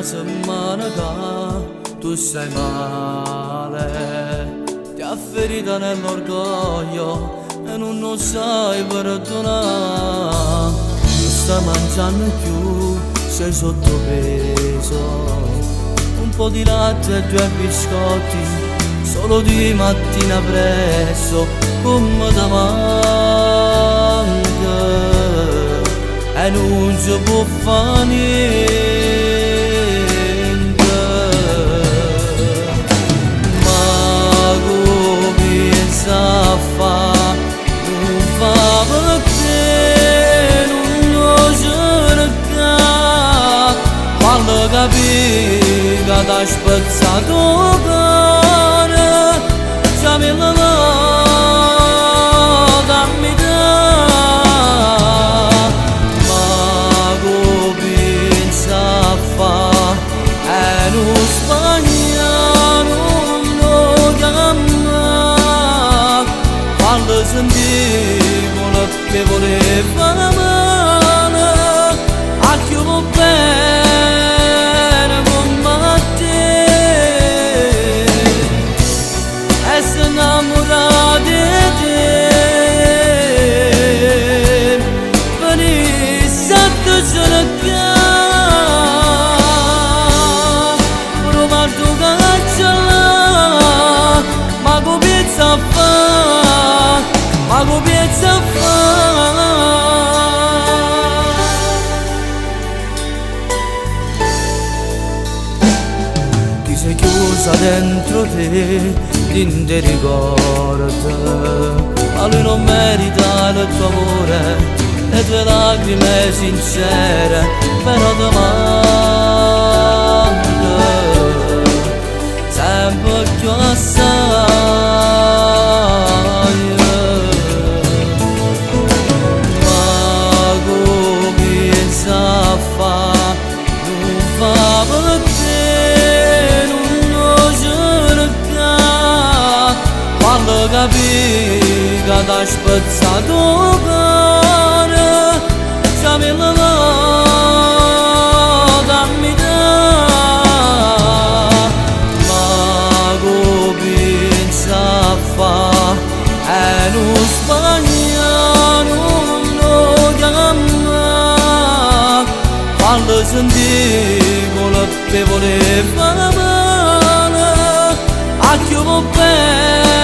Semmana che tu stai male. Ti ha ferita nell'orgoglio e non lo sai perdonare. Non stai mangiando più, sei sottopeso. Un po' di latte e due biscotti, solo di mattina presto, come da manca. E non si può fare niente. Ma come sa fa, non fa perché non lo cerca. Quando capì che t'ha spezzato il cuore, già mi da metà. Ma come sa fa, e non sbaglia, non lo chiama. Quando sentì quello che voleva male, a chi vuol bene come a te. E se innamora di te, venisse a te cercare, Roberto cancella, ma come sa fa, ma come sa fa. Ti sei chiusa dentro te, ti ti ricorda, ma lui non merita il tuo amore, le tue lacrime sincere, però ti manca sempre più assai. Ma come sa fa, non fa perché non lo cerca. Quando capì che t'ha spezzato il cuore, già mi da metà. Ma come sa fa, e non sbaglia, non lo chiama. Quando sentì quello che voleva male, a chi vuol bene.